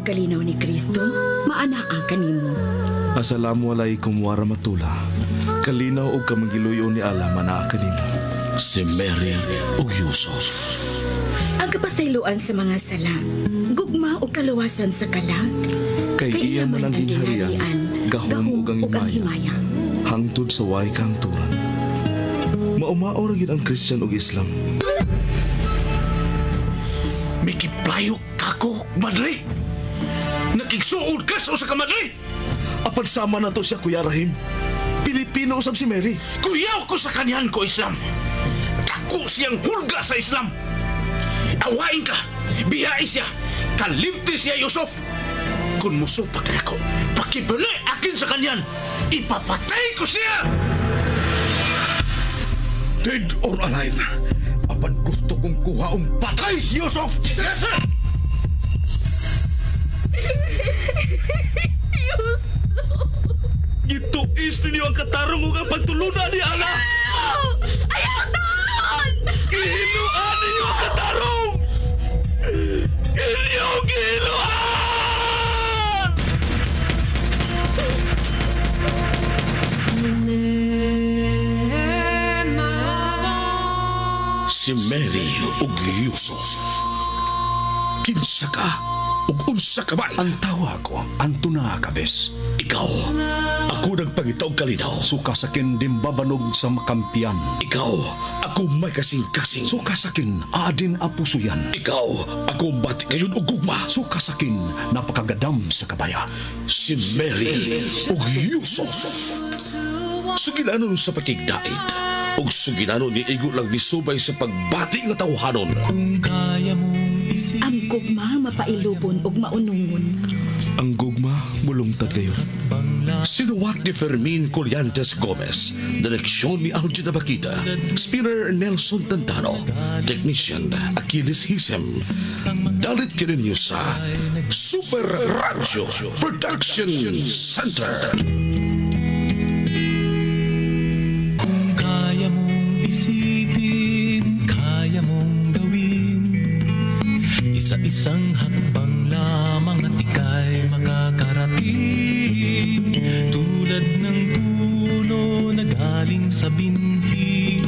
kalinaw ni Kristo, maanaa kanimo. Assalamu alaikum warahmatullah. Kalinaw og kamangiluyo ni Allah manaa kanimo. Si Mary ug Yusuf. Ang kapasayloan sa mga sala, gugma ug kaluwasan sa kalag. Kay iya man ang gingharian, gahom ug ang himaya. Hangtod sa way kahangturan. Maumao ra gyud ang Christian ug Islam. Mikiplayo kako, madre. Nakigsuod ka sa usa ka madre. Apan sama na to siya, Kuya Rahim. Pilipino usab si Mary. Kuyaw ko sa kanyan ko, Islam. Dako siyang hulga sa Islam. Awain ka, biyai siya, kalimti siya, Yusuf. Kung musupak na ako, pakibali akin sa kanyan, ipapatay ko siya! Dead or alive, apan gusto kong kuhaong patay si Yusuf! Yes, sir! Yusuf! Gituis ninyo ang katarong ug ang pagtulunan ni Allah! Ayaw taon! Gihinuan ninyo ang katarong! Inyong gihinuan! Si Mary ug Yusuf. Kinsa ka ug unsa ka man? Ang tawa ko, Antona Cabes. Ikaw, ako nagpangita og kalinaw. Suka sakin dimbabanog sa makampiyan. Ikaw, ako may kasing-kasing. Suka sakin, aadin apusuyan. Ikaw, ako bati ngayon og gugma. Suka sakin, napakagadam sa kabaya. Si Mary ug Yusuf. Sugilanon sa pakigdait ug sugilanon ni igo lang misubay sa pagbati nga tawhanon. Kung kaya mong isipin Ang gugma mapailubon ug maunungon. Ang gugma mulungtad kayo. Sinuwat ni Fermin Collantes Gomez, direksyon ni Algin Abakita, spinner Nelson Tantano, technician Achilles Hisem. Dalit kininyo sa Super Radio Production Center. Kung kaya mong isipin, kaya mong gawin. Isa-isang hakbang lamang at ika'y makakarating. Tulad ng puno na galing sa binhi,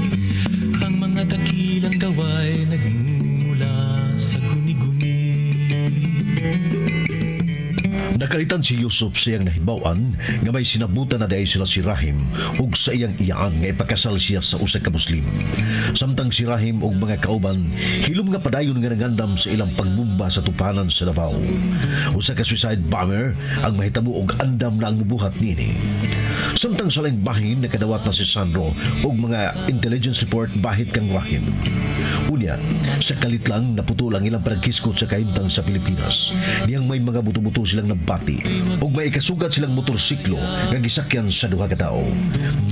ang mga dakilang gawa'y nagmumula sa guni-guni. Nakalitan si Yusuf sa iyang nahibaw-an nga may sinabutan na dahil sila si Rahim ug sa iyang iyaan nga ipakasal siya sa usa ka Muslim. Samtang si Rahim ug mga kauban hilom nga padayon nga nangandam sa ilang pagbomba sa tupanan sa Davao. Usa ka suicide bomber ang mahitabo og andam na ang mubuhat niini. Samtang sa laing bahin nakadawat na si Sandro ug mga intelligence report bahit kang Rahim. Unya, sa kalit lang naputol ang ilang panagkiskot sa kahimtang sa Pilipinas. Niyang may mga buto-buto silang nabati ug may ikasugat silang motorsiklo nga gisakyan sa duha ka tawo.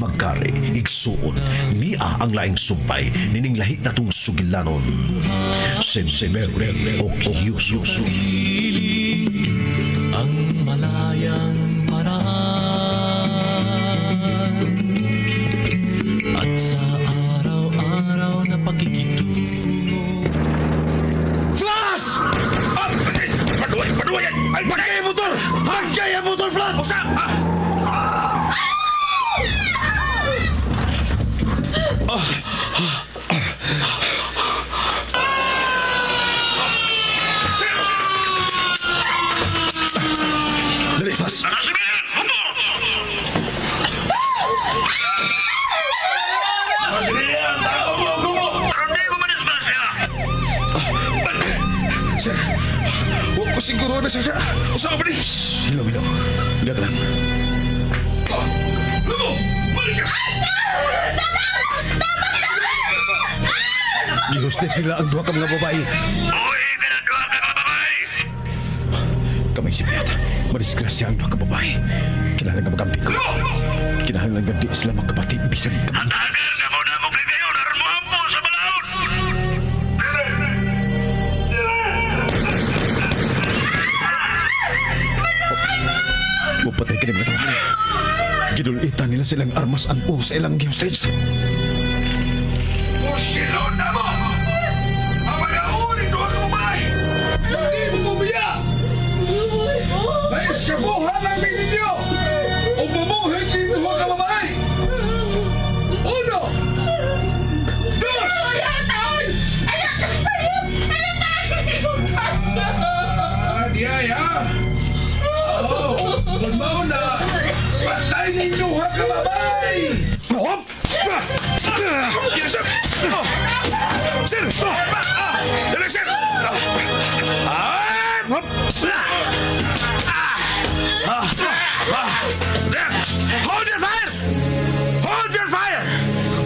Magkari, igsuon, niya ang laing sumpay nining lahi natong sugilanon. Si Mary o Yusuf. Ang malayang paraan at sa araw-araw na pakikitungo. Flash! Ah! Paduay, paduay! Ay, pagkaya motor! Pagkaya motor, Flash! Usa! Ah! Dali, Flash! Sir, huwag ko siguro na siya. Usa ka ba ni? Hilom, hilom. Lihat lang. Gihuste sila ang duha ka mga babae. Kamay si Piat. Madisgrasya ang duha ka babae. Kinahanglan nga magampi ko. Kinahanglan nga di sila makabati bisan kami. Mupatay ka ni mga tawanan. Gidulitan nila silang armas ang sa ilang hostage. Musilon na mo! Ang mga uling duha ka babae! Hindi mo bumiya! Sir! Sir! Dali, sir! Hold your fire! Hold your fire!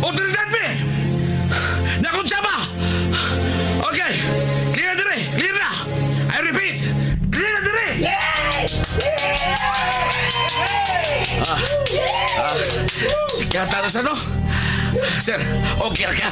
Otoridad me! Nakunsa ba? Okay! Clear na dire! Clear na! I repeat! Clear na dire! Sikata na sa no? Sir, okay ra ka?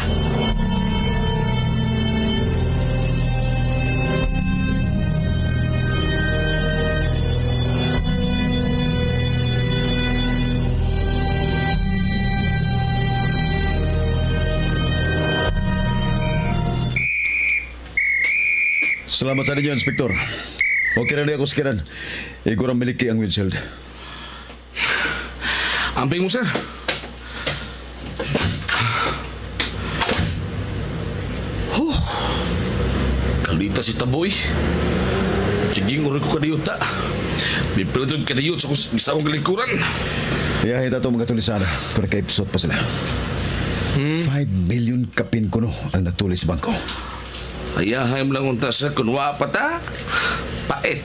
Salamat sa ninyo, Inspektor. Okay na ako sikiran. Igor ang miliki ang windshield. Amping mo, sir. Huh. Kalita si Taboy. Sige, ngurin ko kadiyot, ta. Bipilitog kadiyot sa isa kong kalikuran. Iyahin ito mga tulisana, pero kaipsot pa sila. 5 million kapin kuno ang natulis bangko. Ayahay mo lang unta sa kunwa pa ta. Pait.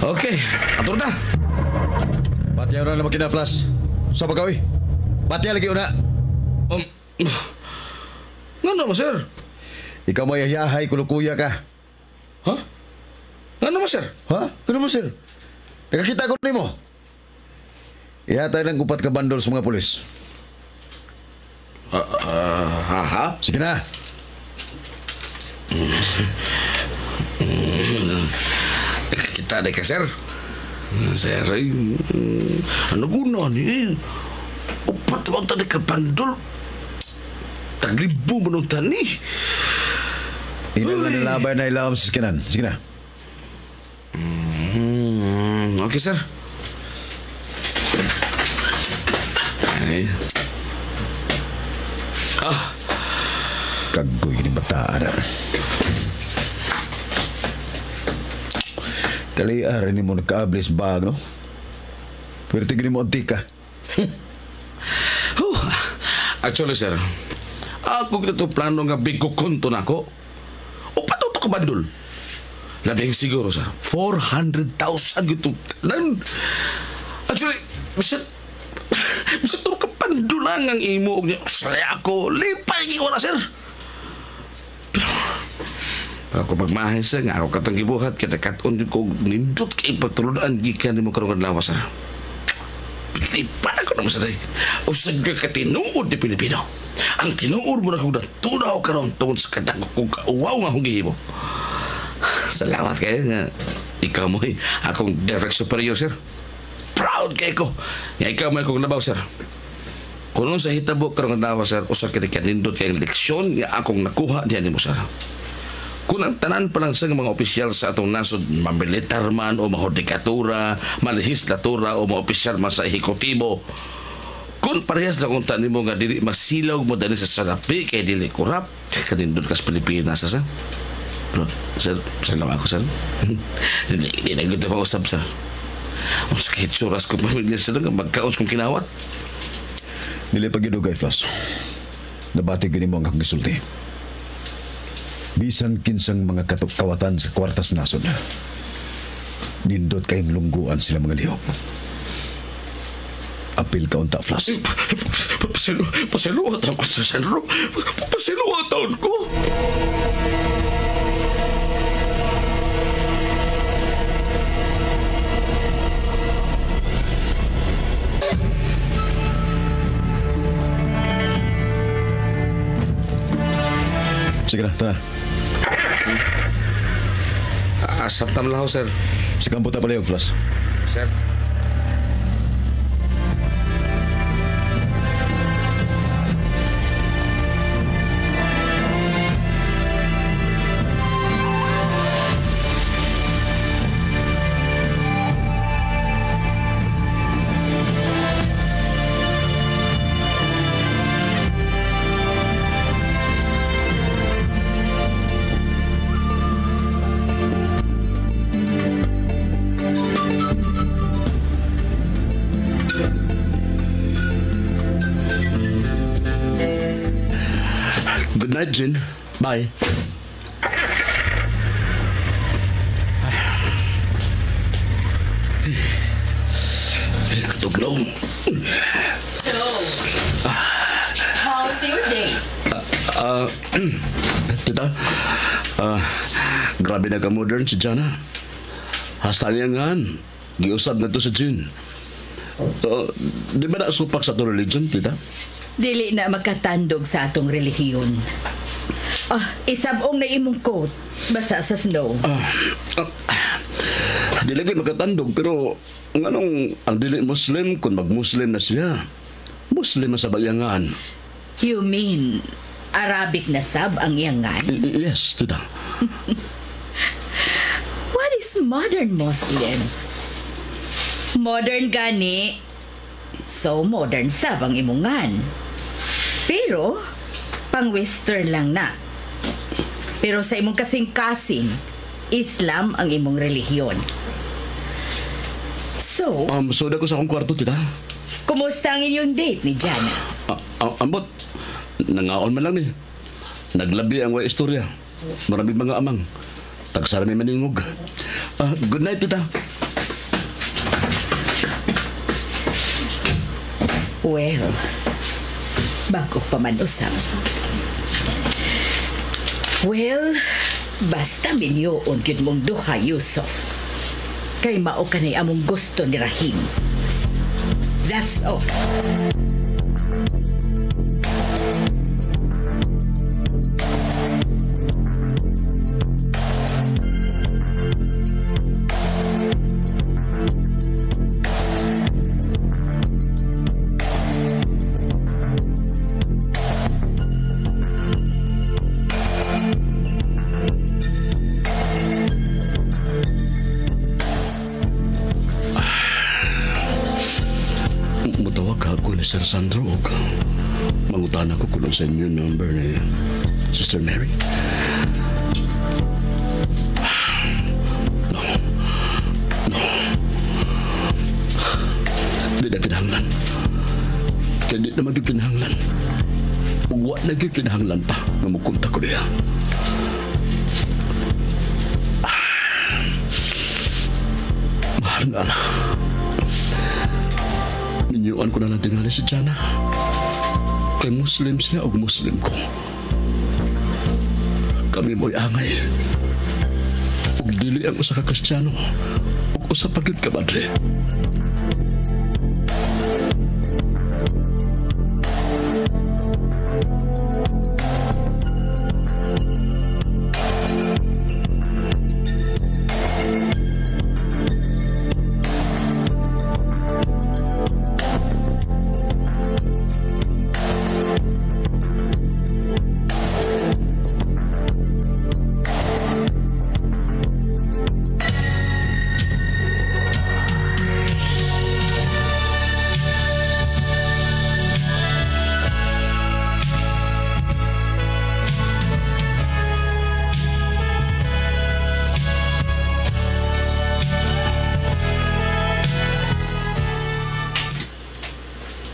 Okay, atur ta. Patiya na naman kina, Flash. Sa pagawi. Patiya lagi una. Nga naman, sir? Ikaw may ayahay, kulukuya ka. Ha? Nga naman, sir? Ha? Ano mo, sir? Nakakita ko nimo. Ihatay ng upat ka bandol sa mga pulis. Ha, ha? Sige na. Kita na ka, sir. Sir, ay, ano guna ni? Upat mo ang ka bandol. Taglibo mo nung tani. Ilang na nilabay na ilawam sa sikinan. Sige na. Okay, sir. Ay. Ah. Kagoy ni bataan. Kaliar ni mo nagkaablis bag, no? Pero tignan mo antika. Huh. Actually, sir, ako kita plano nga big ko konto na ako. O patuto ka bandol. Labing siguro, sir. 400,000 gito. Nan. Actually, bisan turo ka pandol lang ang imo. Saya ako. Lipay ko na, sir. Pero ako pagmahay, sir, nga ako katong gibuhat, kada katon ko nindot kay pagtulunan gikan nimo karon adlaw, sir. Lipa ako naman sa day. Usag ka katinuod ni Pilipino. Ang tinuod mo na kung natunaw karon tungod sa kadako kong kauwaw nga akong gihimo. Salamat kayo nga. Ikaw mo akong direct superior, sir. Proud kayo ko. Nga ikaw mo akong labaw, sir. Kung sa hitabo karon adlaw, sir, usa kini kanindot kay leksyon nga akong nakuha diyan nimo, sir. Kung ang tanan pa lang sa mga opisyal sa atong nasod, mamilitar man o mahudikatura, malehislatura o mga opisyal man sa ehekutibo, kung parehas na kung nimo nga dili masilaw mo dali sa salapi kay dili korap, kanindot ka sa Pilipinas, sir. Bro, sir, sir lang ako, sir. Hindi na gusto mausap, sir. Ang sakit suras ko pamilya, sir, nga magkaos kong kinawat. Dili pa gidugay, Flash. Nabati gini mo ang akong gisulti. Bisan kinsang mga katukawatan sa kwartas nasod. Nindot kayong lungguan sila mga lihok. Apil ka unta, Flash. Pasiluhatan ko sa senro. Pasiluhatan ko. Sige na, tara. Asap tam lang, sir. Sa kampo ta palihog, Flash. Sir. Good night, Jean. Bye. Katugnaw. So, how's your day? Tita, grabe na ka-modern si Jana. Hasta niya nga, giusab na to sa Jean. So, di ba na supak sa itong religion, tita? Dili na makatandog sa atong relihiyon. Isabong na imong coat, basa sa snow. Di lagi makatandog, pero nganong ang dili Muslim, kung mag-Muslim na siya, Muslim na sa bayangan. You mean, Arabic na sab ang iyangan? Yes, tita. What is modern Muslim? Modern gani. So modern sab ang imungan. Pero, pang-western lang na. Pero sa imong kasing-kasing, Islam ang imong relihiyon. So, so na ko sa akong kwarto, tita. Kumusta ang inyong date ni Jana? Ambot, nangaon man lang ni. Naglabi ang way istorya. Marami mga amang. Tagsara may maningog. Good night, tita. Well, bago pa man usap. Well, basta minyoon gyud mong duha, Yusuf. Kay mao kanay among gusto ni Rahim. That's all. Sir Sandro, og mangutan ako kung sa immune number ni Sister Mary. No. No. Di na kinahanglan. Kaya di naman yung kinahanglan. Wa na yung kinahanglan pa nga mukunta ko niya. Mahal nga lang. Minyuan ko na lang tingali si Jana. Kay Muslim siya o Muslim ko. Kami mo'y angay. Ug dili ang usa ka Kristiyano. Ug usa pa gyud ka madre.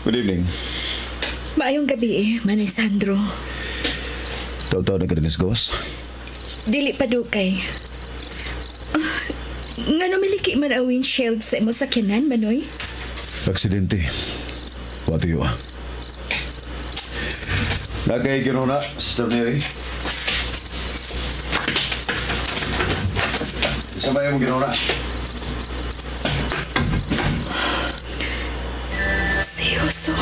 Good evening. Maayong gabi Manay Sandro. Taw-taw na ka din sa gawas? Dili pa dukay. Ngano miliki man ang windshield sa imo sakyanan, Manoy? Aksidente. Watuyo ah. Nakay kinuna, Sister Mary. Isa ba yung kinuna? Si Yusuf.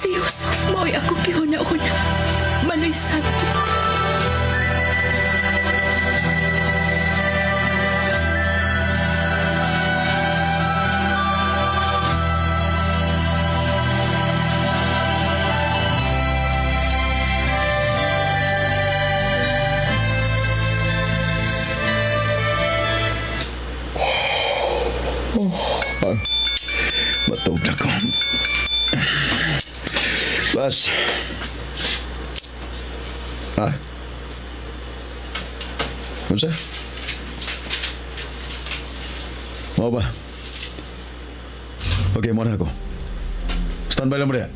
Si Yusuf, mao'y akong gihuna-huna. Manoy Sandro. Matawag na ko. Bas. Ah. Unsa? Mao ba? Okay, muna ako. Standby lang mo diyan.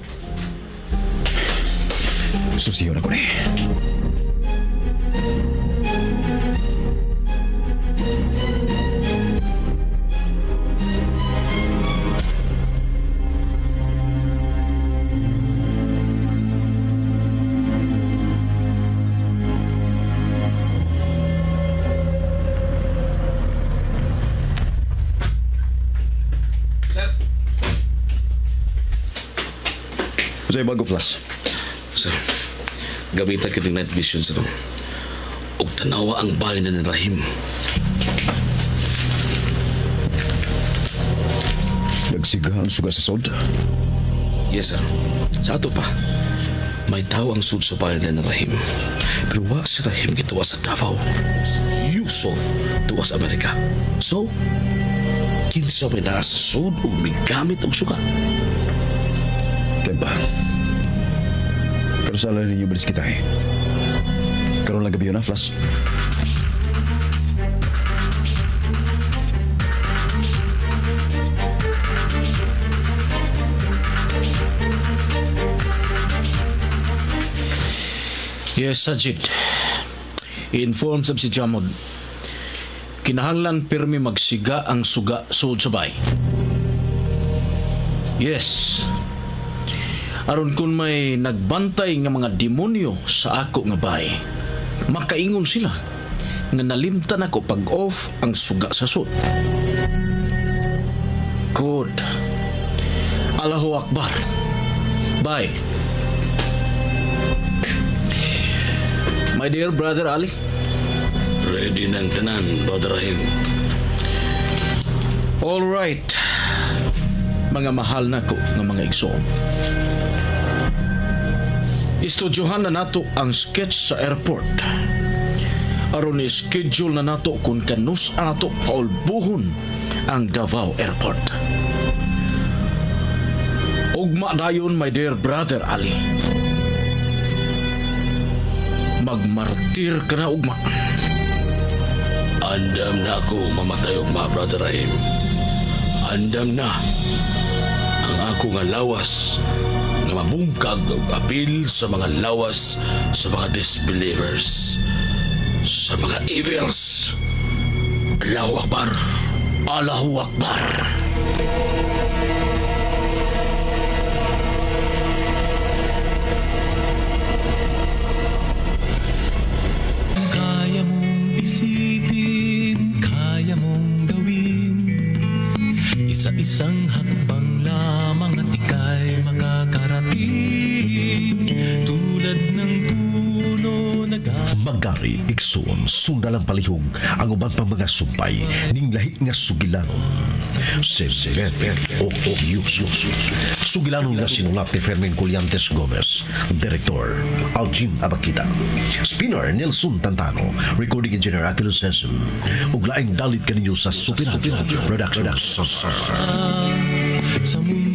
Susiyon ako ni. Sa'yo bago, Flash. Sir, gamitan ka ng night vision, sir. Og tanawa ang balay na ni Rahim. Nagsiga ang suga sa sod. Yes, sir. Sa ato pa, may tao ang sud sa balay na ni Rahim. Pero wa si Rahim gituwa sa Davao. Yusuf tuwa sa Amerika. So, kinsa may naa sa sud ug migamit og suga. Temba. Karusala ninyo balis kita eh. Karon lang gabi yun na, Flash. Yes, Sajid. I-inform sab si Jamod. Kinahanglan pirmi magsiga ang suga sud sa bay. Yes. Aron kung may nagbantay nga mga demonyo sa ako nga bay, makaingon sila nga nalimtan ako pag-off ang suga sa sud. Good. Allahu Akbar. Bye. My dear brother Ali. Ready ng tanan, Brother Rahim. All right. Mga mahal nako nga mga igsoon. Istudyohan na nato ang sketch sa airport. Aron i-schedule na nato kung kanus nato paulbuhon ang Davao Airport. Ugma dayon, my dear brother Ali. Magmartir ka na ugma. Andam na ako mamatay ugma, Brother Rahim. Andam na ang ako nga lawas nga mabungkag og apil sa mga lawas sa mga disbelievers, sa mga evils. Allahu Akbar. Allahu Akbar. Kaya mong isipin, kaya mong gawin. Isa-isang hakbang lamang at ika'y makakarating. Tulad ng puno na Magari, igsoon, sundalang palihog ang uban pang mga sumpay ning lahi nga sugilanon. Si Bebe o Yusuf. Sugilanon nga sinulat ni Fermin Collantes Gomez. Director, Aljim Abakita. Spinner, Nelson Tantano. Recording Engineer, Achilles Session. Ug laing dalit kaninyo sa Supinato Productions. Sa mundo.